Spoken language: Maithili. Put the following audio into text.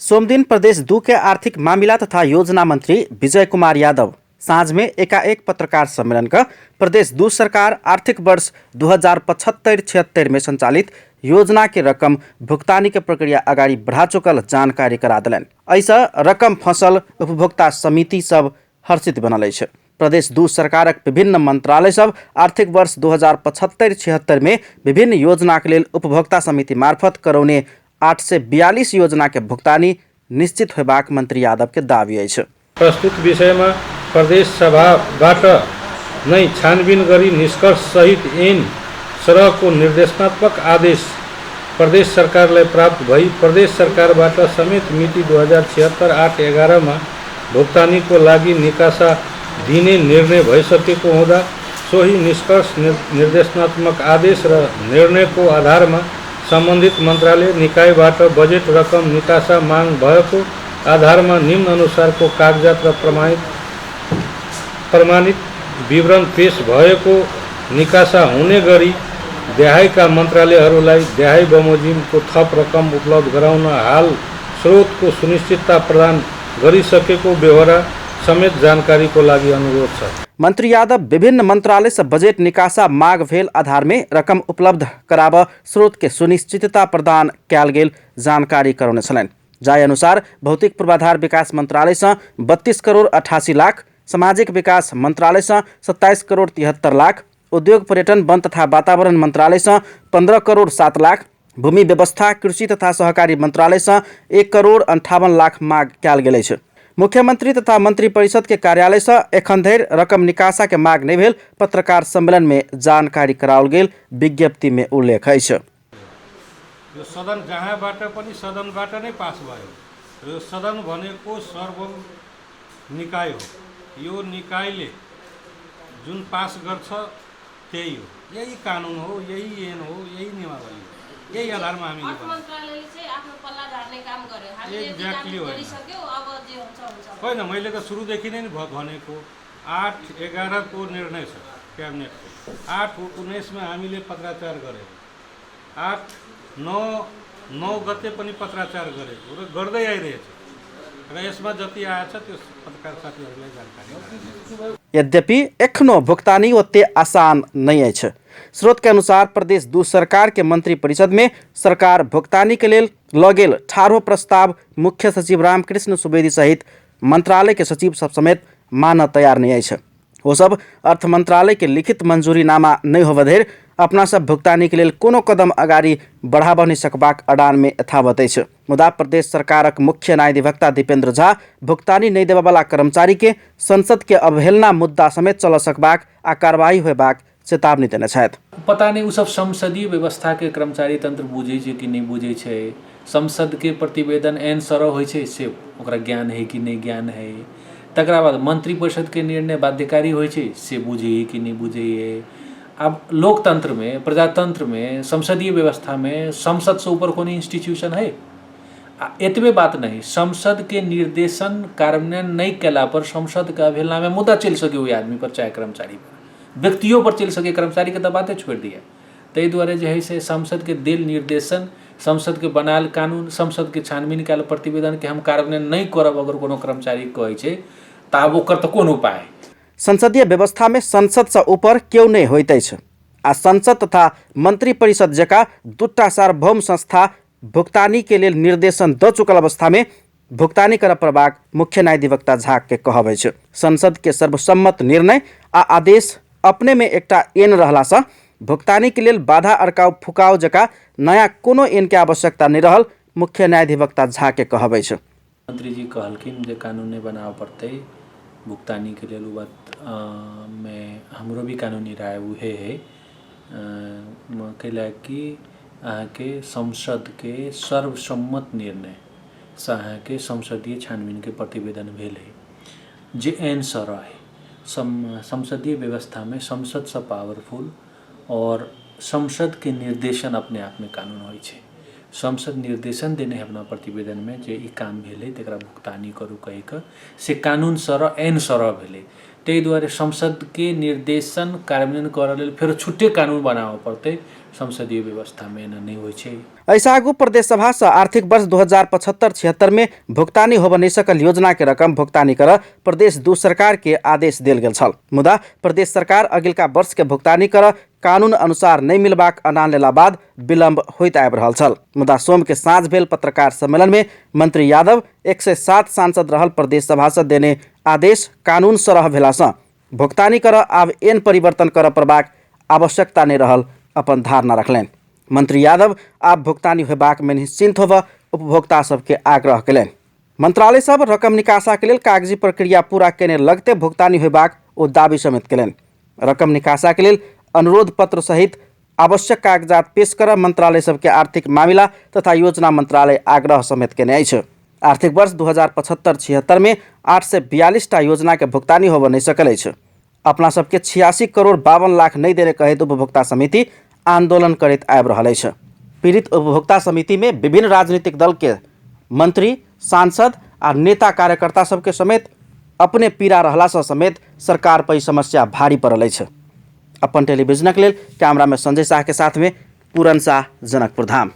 सोमदिन प्रदेश 2 के आर्थिक मामिला तथा योजना मंत्री विजय कुमार यादव साँझ में एकाएक पत्रकार सम्मेलन क प्रदेश 2 सरकार आर्थिक वर्ष 2075-76 में संचालित योजना के रकम भुगतानी के प्रक्रिया अगाडि बढ़ा चुकल जानकारी करा देलनि। एहिसँ रकम फंसल उपभोक्ता समिति सब हर्षित बनल अछि। प्रदेश 2 सरकारक विभिन्न मंत्रालय सब आर्थिक वर्ष 2075-76 में विभिन्न योजना के लेल उपभोक्ता समिति मार्फत करौने 842 योजना के भुगतानी निश्चित होयबाक मंत्री यादव के दावी अछि। प्रस्तुत विषयमा प्रदेश सभाबाट नै छानबिन गरी निष्कर्ष सहित ऐन सरहको निर्देशनात्मक आदेश प्रदेश सरकारलाई प्राप्त भई प्रदेश सरकारबाट समेत मिति 2076 8 11 मा भुक्तानीको लागि निकासा दिने निर्णय भइसकेको हुँदा सोही निष्कर्ष निर्देशनात्मक आदेश र निर्णयको आधारमा सम्बन्धित मन्त्रालय निकायबाट बजेट रकम निकासा माग भएको आधारमा निम्न अनुसारको कागजात र प्रमाणित विवरण पेश भएको निकासा हुने गरी देहायका मन्त्रालयहरूलाई देहाय बमोजिमको थप रकम उपलब्ध गराउन हाल स्रोतको सुनिश्चितता प्रदान गरिसकेको बेहोरा समेत जानकारीको लागि अनुरोध छ। मंत्री यादव विभिन्न मंत्रालय से बजट निकासा माग भेल आधार में रकम उपलब्ध कराब स्रोत के सुनिश्चितता प्रदान कयल गेल जानकारी करौने छलनि। जाहि अनुसार भौतिक पूर्वाधार विकास मंत्रालय से 32 करोड़ 88 लाख, सामाजिक विकास मंत्रालय से 27 करोड़ 73 लाख, उद्योग पर्यटन वन तथा वातावरण मंत्रालय से 15 करोड़ 7 लाख, भूमि व्यवस्था कृषि तथा सहकारी मंत्रालय से 1 करोड़ 58 लाख माग कयल गेल अछि। मुख्यमंत्री तथा मंत्री परिषद के कार्यालय से एखन धरि रकम निकासा के माग नहि भेल पत्रकार सम्मेलन में जानकारी कराओल गेल विज्ञप्ति में उल्लेख अछि। यो सदन जहाँबाट पनि सदनबाट नै पास भयो। यो सदन भनेको सार्वभौम निकाय हो। यो निकायले जुन पास गर्छ त्यही हो, यही कानुन हो, यही ऐन हो, यही नियमावली हो, यही आधारमा हामीले अर्थ मन्त्रालयले चाहिँ आफ्नो पल्ला झार्ने काम गर्यो। हामीले यति काम एक्ज्याक्टली होइन। गरिसक्यौँ, अब जे हुन्छ हुन्छ। होइन, मैले त सुरुदेखि नै भनेको 8-11 को निर्णय छ क्याबिनेटको, 8-19 मा हामीले पत्राचार गरेको, 8-9 गते पनि पत्राचार गरेको र गर्दै आइरहेछ र यसमा जति आएछ त्यो पत्रकार साथीहरूलाई जानकारी। यद्यपि एखनो भुगतानी ओते आसान नहि अछि। स्रोत के अनुसार प्रदेश 2 सरकार के मंत्री परिषद में सरकार भुगतानी के लेल ल गेल ठाढ़ो प्रस्ताव मुख्य सचिव रामकृष्ण सुवेदी सहित मंत्रालय के सचिव सब समेत मानऽ तैयार नहि अछि। ओ सब अर्थ मंत्रालय के लिखित मंजूरी नामा नहि होबय धरि अपना सब भुगतानी के लेल कोनो कदम अगाडि बढ़ाबऽ नहि सकबाक अडान में यथावत अछि। मुदा प्रदेश सरकारक मुख्य न्यायाधिवक्ता दीपेंद्र झा भुगतानी नहि देबयवला कर्मचारी के संसद के अवहेलना मुद्दा समेत चलऽ सकबाक आ कार्रवाई होयबाक चेतावनी देने छथि। पता नहि ओ सब संसदीय व्यवस्थाके कर्मचारी तंत्र बुझै छै कि नहि बुझै छै, संसदके प्रतिवेदन एहन सरह होइ छै से ओकरा ज्ञान है कि नहि ज्ञान है, तकरा बाद मंत्रिपरिषदके निर्णय बाध्यकारी होइ छै से बुझै कि नहि बुझै है। आब लोकतंत्रमे प्रजातंत्रमे संसदीय व्यवस्थामे संसदसँ ऊपर कोनो इंस्टीट्यूशन है? आ एतबे बात नहि, संसदके निर्देशन कार्यान्वयन नहि कयलापर संसदके अवहेलनामे मुद्दा चलि सकै ओहि आदमीपर चाहे कर्मचारीपर, व्यक्तियो पर चलि सकै, कर्मचारीके तऽ बाते छोड़ि दिअ। ताहि दुआरे जे हइ से संसदके देल निर्देशन, संसदके बनायल कानून, संसदके छानबीन कयल प्रतिवेदनके हम कार्यान्वयन नहि करब अगर कोनो कर्मचारी कहै छै तऽ आब ओकर तऽ कोन उपाय। संसदीय व्यवस्था में संसद सँ ऊपर केओ नहि होइत अछि आ संसद तथा मंत्री परिषद जकाँ दूटा सार्वभौम संस्था भुगतानी के लेल निर्देशन दऽ चुकल अवस्था में भुगतानी करय पड़बाक मुख्य न्यायाधिवक्ता झा के कहब अछि। संसद के सर्वसम्मत निर्णय आ आदेश अपने में एकटा ऐन रहला सँ भुगतानी के लेल बाधा अड़काव फुकाव जकाँ नया कोनो ऐन के आवश्यकता नहि रहल मुख्य न्यायाधिवक्ता झा के कहब अछि। मंत्रीजी कहलखिन जे कानून नहि बनाबऽ पड़तै भुगतानीके लेल, ओ बात मे हमरो भी कानूनी राय उहे हइ, कैला कि अहाँके संसदके सर्वसम्मत निर्णयसँ अहाँके संसदीय छानबीनके प्रतिवेदन भेल हइ जे ऐन सरह हइ। संसदीय व्यवस्थामे संसदसँ पावरफुल आओर संसदके निर्देशन अपने आपमे कानून होइ छै। संसद निर्देशन देने है अपना प्रतिवेदनमे जे ई काम भेलै तकरा भुगतानी करू कहि कऽ, से कानून सरह ऐन सरह भेलै। ताहि दुआरे संसदके निर्देशन कार्यान्वयन करऽ लेल फेरो छुट्टे कानून बनाबऽ पड़तै संसदीय व्यवस्थामे एना नहि होइ छै। एहिसँ आगू प्रदेश सभासँ आर्थिक वर्ष 2075-76 में भुगतानी होबय नहि सकल योजना के रकम भुगतानी कर प्रदेश 2 सरकार के आदेश देल गेल छल, मुदा प्रदेश सरकार अगिलका वर्ष के भुगतानी कर कानून अनुसार नहि मिलबाक अनान लेला बाद विलम्ब होइत आबि रहल छल। मुदा सोम के साँझ भेल पत्रकार सम्मेलन में मंत्री यादव 107 सांसद रहल प्रदेश सभा से देने आदेश कानून सरह भेलासँ भुगतानी कर आब एन परिवर्तन करऽ पड़बाक आवश्यकता नहि रहल अपन धारणा रखलनि। मंत्री यादव आब भुगतानी होयबाक में निश्चिंत होबऽ उपभोक्ता सबके आग्रह कयलनि। मंत्रालय सब रकम निकासा के लेल कागजी प्रक्रिया पूरा केने लगते भुगतानी होयबाक ओ दावी समेत कयलनि। रकम निकासा के लेल अनुरोध पत्र सहित आवश्यक कागजात पेश करऽ मंत्रालय सबके आर्थिक मामिला तथा योजना मंत्रालय आग्रह समेत केने अछि। आर्थिक वर्ष 2075-76 में 842 टा योजना के भुगतानी होबऽ नहि सकल अछि। अपना सबके 86 करोड़ 52 लाख नहि देने कहैत उपभोक्ता समिति आंदोलन करैत आबि रहल अछि। पीड़ित उपभोक्ता समिति में विभिन्न राजनीतिक दल के मंत्री, सांसद आ नेता कार्यकर्ता सबके समेत अपने पीड़ा रहलासँ समेत सरकार पर ई समस्या भारी पड़ल अछि। अपन टेलीविजनक लेल कैमरा में संजय साह के साथ में पूरन साह, जनकपुर धाम।